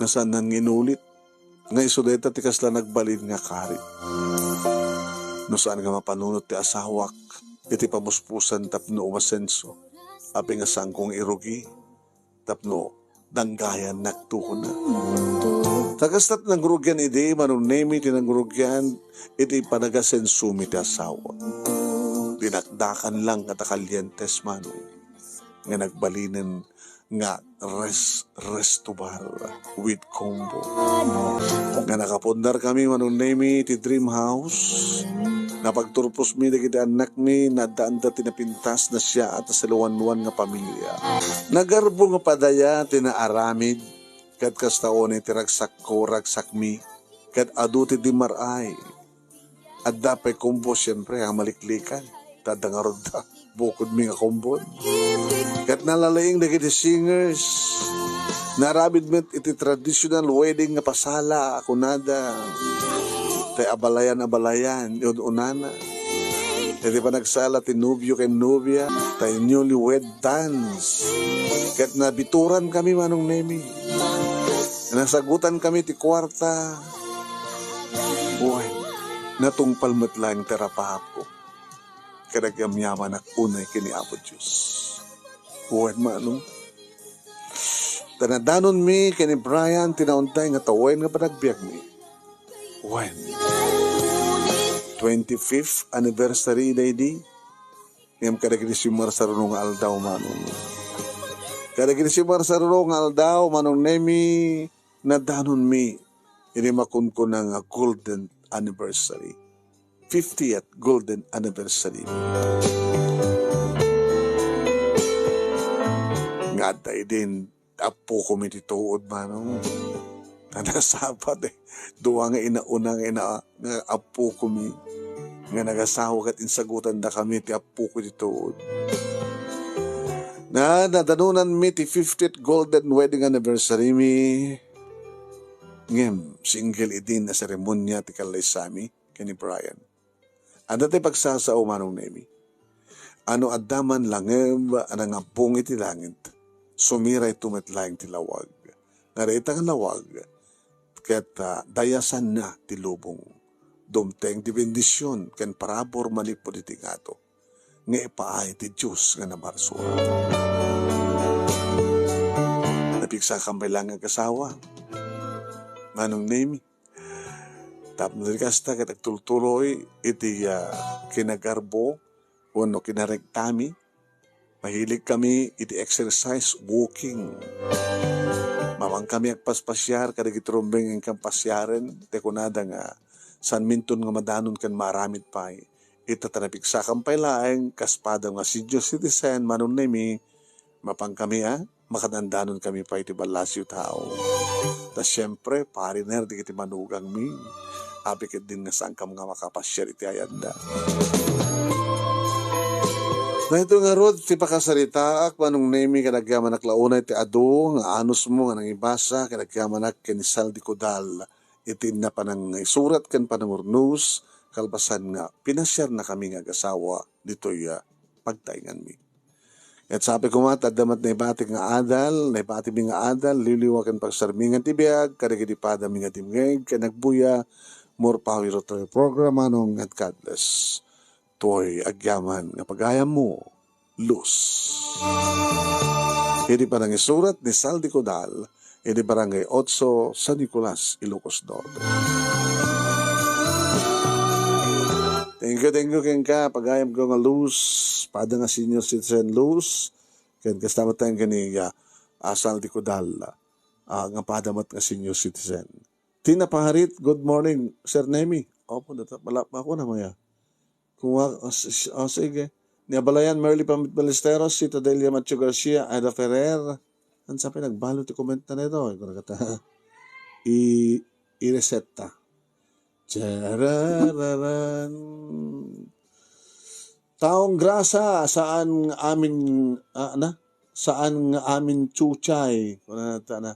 Nasaannan nga inulit. Nga isu dayta ti kasla nagbalin nga karit. No saan nga mapanunot ti asawak, iti pamuspusan tapno umasenso, apay nga saanko nga irugi, tapno danggayannak tukona. Ta kasta't nangrugian idi, Manong Nemi, ti nangrugian iti panagasensomi ti asawa. Dinakdakan lang nga takalientes, Manong, nga nagbalinen nga res-, resto bar with combo. Nga nakapundarkami, Manong Nemi, iti dream house. Napagturposmi dagiti annakmi, naddaanda ti napintas, nasiaat a saliwanwan nga pamilia. Nagarbo nga padaya ti naaramid, ket kasta unay ti ragsakko, ragsakmi, ket adu ti dimmar-ay. Adda pay combo, siempre, a maliklikan. Ta adda ngarud da bukodmi nga combo. Ket nalalaing dagiti singers. Naaramid met iti traditional wedding nga pasala a kunada. Tay abalayan, abalayan, un-unana. Iti panagsala ti nobio ken nobia, tay newlywed dance. Ket nabiturankami, Manong Nemi. Nasagotankami ti kuarta. Wen, natungpal met laeng ti rapahapko. Ket agyamyamanak unay ken ni Apo Dios. Wen, Manong. Ta nadanonmi ken ni Brian ti naunday nga tawen nga panagbiagmi. Wen, twenty-fifth anniversary daydi. Ngem kadagiti simmarsaruno nga aldaw, Manong. Kadagiti simmarsaruno nga aldaw, Manong Nemi, nadanonmi iti makunkuna nga golden anniversary. Fiftieth golden anniversary. Nga adda idin appokomi ti tuod, Manong. Kada Sabat, eh, dua nga inauna nga ina-, nga appokomi nga nagasawa ket insagutandakami ti appoko ti tuod. Na, nadanonanmi ti fiftieth golden wedding anniversary mi. Ngem, single idin a seremonia ti kallaysami ken ni Brian. Adda ti pagsasao, Manong Nemi. A no adda man langeb a nangabbong iti langit, sumirayto met laeng ti lawag. Nga dayta nga lawag, ket, ah, dayasanna ti lubong. Dumteng ti bendision ken parabur manipud iti ngato nga ipaay ti Dios nga namarsua. Napigsakam pay laeng nga agasawa, Manong Nemi. Tapno di kasta ket agtultuloy iti, ah, kinagarbo wenno kinarektami. Mahilig kami iti exercise, walking. Mapan kami agpaspasiar kadagiti rumbeng nga inkam pasiaren, ti kunada nga saanminton nga madanon ken maaramid pay. Ita ta napigsakam pay laeng kas padam nga senior citizen, Manong Nemi, mapan kami a makadandanon kami pay iti ballasiw tao. Ta siempre, pariner dagiti manugangmi. Apay ketdin nga saankam nga makapasiar iti ayanda. Daytoy ngarud ti pakasaritaak, Manong Nemi, ken agyamanak la unay ti adu nga anusmo nga nangibasa ken agyamanak ken ni Saldi Codal iti inna panangisurat ken panangurnos kalpasan nga pinasiarnakami nga agasawa ditoy, ah, pagtaenganmi. Ket sapay koma ta adda met naibatik nga adal, naibatimi nga adal, liwliwa ken pagsarmingan ti biag kadagiti padami nga dimngeg ken agbuya. More power to your program, Manong, and God bless. Toy agyaman nga pagayammo, Luz. Idi panangisurat ni Saldi Codal, idi Barangay Otso, San Nicolas, Ilocos Norte. Thank you, thank you kenka, pagayam ko nga Luz, pada nga senior citizen Luz, ken kasta met tayo kani, ah, Saldi Codal, ah, nga pada met nga senior citizen. Tina Paharit, good morning, Sir Nemi. Opo, data, wala pa ako na maya. Kung wa-, o, s-, s-, o, sige. Ni Abalayan, Merly Pamit Ballesteros, Sita Delia Macho Garcia, Ada Ferrer. Ang sabi, nagbalo ti comment na nito. Ay, kung nakata-, i-, i-reset ta. Charararan. Taong grasa, saan nga amin, ah, na? Saan nga amin chuchay? Kuna na ta na.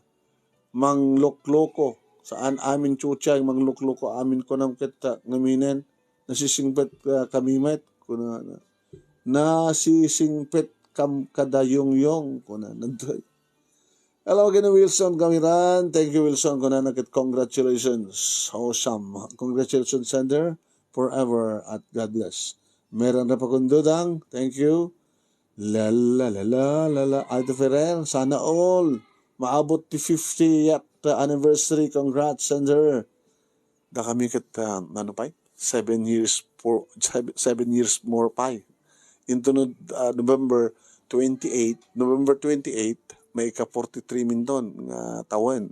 Manglokloko. Saan amin chuchay, manglokloko amin kunam ket, ah, ngaminen. Nasisingpet, ah, kami met. Kuna na. Nasisingpet kam kadayongyong. Kuna na. Hello again, Wilson Gamiran. Thank you, Wilson. Kunana ket congratulations. Awesome. Congratulations, sender. Forever at God bless. Meron na pa kundudang. Thank you. La, la, la, la, la, la. Aldo Ferrer, sana all. Maabot ti fiftieth anniversary. Congrats, sender. Da kami ket, ah, ano pay? Seven years for, seven, seven years more pay. Into no, ah, November twenty-eight, November twenty-eight, may ka forty-three minton nga tawen.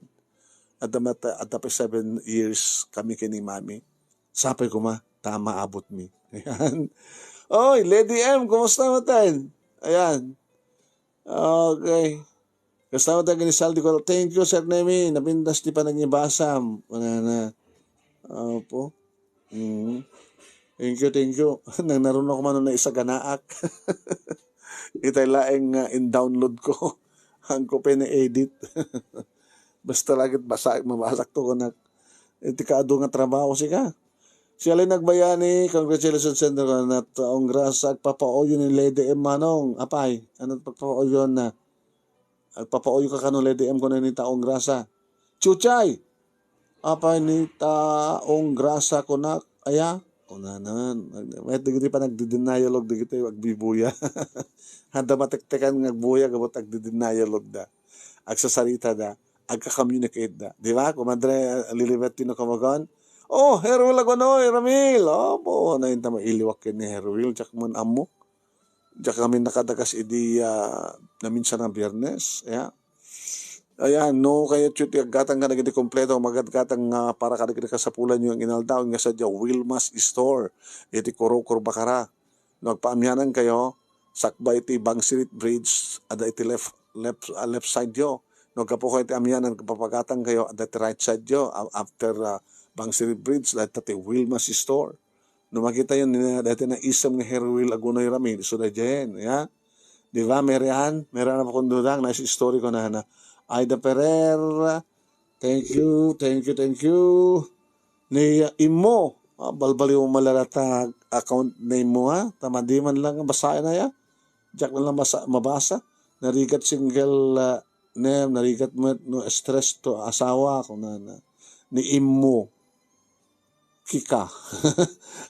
Adda met, adda pay seven years kami ken ni Mami. Sapay koma, ta maabot mi. Ayan. Oy, Lady M, kumusta mo tayo? Ayan. Okay. Kasta mo tayo ni Saldi ko, "Thank you, Sir Nemi. Napintas ti panagibasam." Wala na. Opo. Mm. Thank you, thank you. Nang narunok man na isaganaak. Itay laeng nga in-download ko. Hangko pa ni edit. Basta lagit basa, mabasak to kunak. Iti kaadu nga trabaho sika. Si Alin Agbayani, congratulations, Sender, na taong grasa, agpapauyo ni Lady M Manong. Apay, ano pagpapauyo na? Agpapauyo ka kano Lady M ko na ni taong grasa. Chuchay! Apay ni taong grasa kunak, aya? Kunanan. May digiti pa nagdi-denial og digiti agbibuya. Handa matektekan nga agbuya, gabot agdi-denial og da. Agsasarita da. Agka-communicate da. Di ba? Kumadre, ah, Lilibet Tino Kamagon. Oh, Herwil Agunoy, Ramil. Opo, na yung tama iliwak ni Herwil. Diak man ammo. Diak kami nakadakas idi, ah, naminsan ang Biyernes. Ya. Ayan, no, kaya chuti aggatang ka nagiti kompleto, magatgatang nga para kadagiti kasapulan yung inaldaw, nga sa Wilma's Store, iti Kurukuro, Bacara. No agpaamianan kayo, sakbay ti Bangsirit Bridge, ada iti left, left, ah, left side yo. No aggapu kayo ti amianan, papagatang kayo, ada iti right side yo, a-, after, ah, Bangsirit Bridge, dahil ti Wilma's Store. No makita yun, ni, dati na isem nga Herwil Agunoy Ramil, so da dyan, ya? Di ba, Mary Ann? Mary Ann, pakundudang, nice story ko na, na. Aida Ferrer, thank you, thank you, thank you. Ni, uh, Imo, ah, balbaliw mo malarata account name mo, ha? Tama, di man lang basahin na ya. Diak na lang basa, mabasa. Narigat single, ah, name, narigat mo, no, stress to asawa, kung na, na. Ni Imo. kika.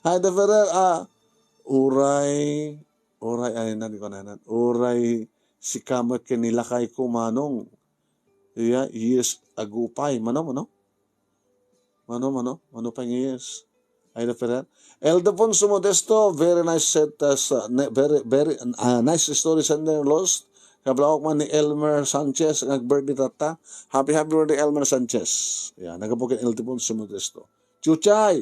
Ay, da Ferrer, ah, uray, uray, ay, nani ko na, uray, sika met ken ni lakayko, Manong. Yeah, years ago pay. Mano, mano? Mano, mano? Mano pay nga years? Ay, da Ferrer. Ildefonso Modesto, very nice set, uh, sa, ne-, very, very, ah, nice story, sender lost. Kablawak man ni Elmer Sanchez, nga birthday tatta. Happy, happy birthday, Elmer Sanchez. Yeah, nagabukin Ildefonso Modesto. Chuchay!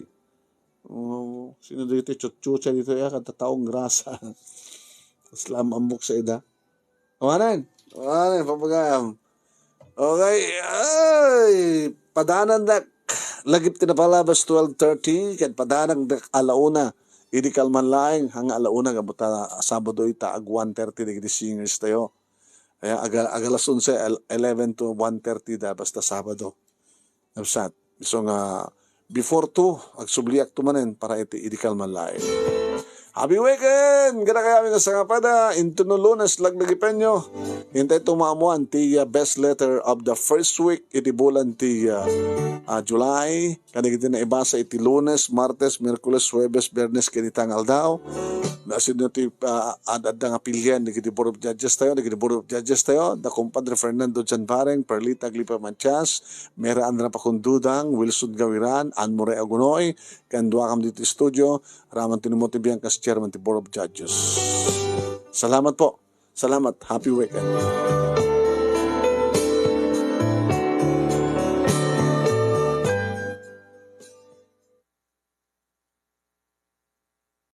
Oh, sino dito? Chuchucha dito ya, kanta taong grasa. Slam ambok sa ida. Awanan. Awanan, papagayam. Okay. Ay, padanan dak. Lagip ti napalabas twelve thirty, ken padanan dak ala una. Idi kalman laeng, hang ala una, gabuta Sabado ita, ag one thirty dagiti singers tayo. Kaya aga-, agalas onse, el-, eleven to one thirty da, basta Sabado. Nabsat. So nga, before two, agsubliak to manen para iti idi kalman laeng. Happy weekend! Kada kayami nga sangapada, intono Lunes, laglagipenyo. Intay tumaamuan ti, uh, best letter of the first week iti bulan ti, uh, uh, July. Kadagiti naibasa iti Lunes, Martes, Miyerkules, Huwebes, Biyernes, ken ita nga aldaw. Nasino ti, ah, ad-, adda nga pilien dagiti Board of Judges tayo, dagiti Board of Judges tayo, da Compadre Fernando Janbareng, Perlita Aglipa Matias, Mera Andra Pakundudang, Wilson Gawiran, Anne More Agunoy, ken duakam dito studio, Raman Tinimote Biancas, Chairman ti Board of Judges. Salamat po. Salamat. Happy weekend.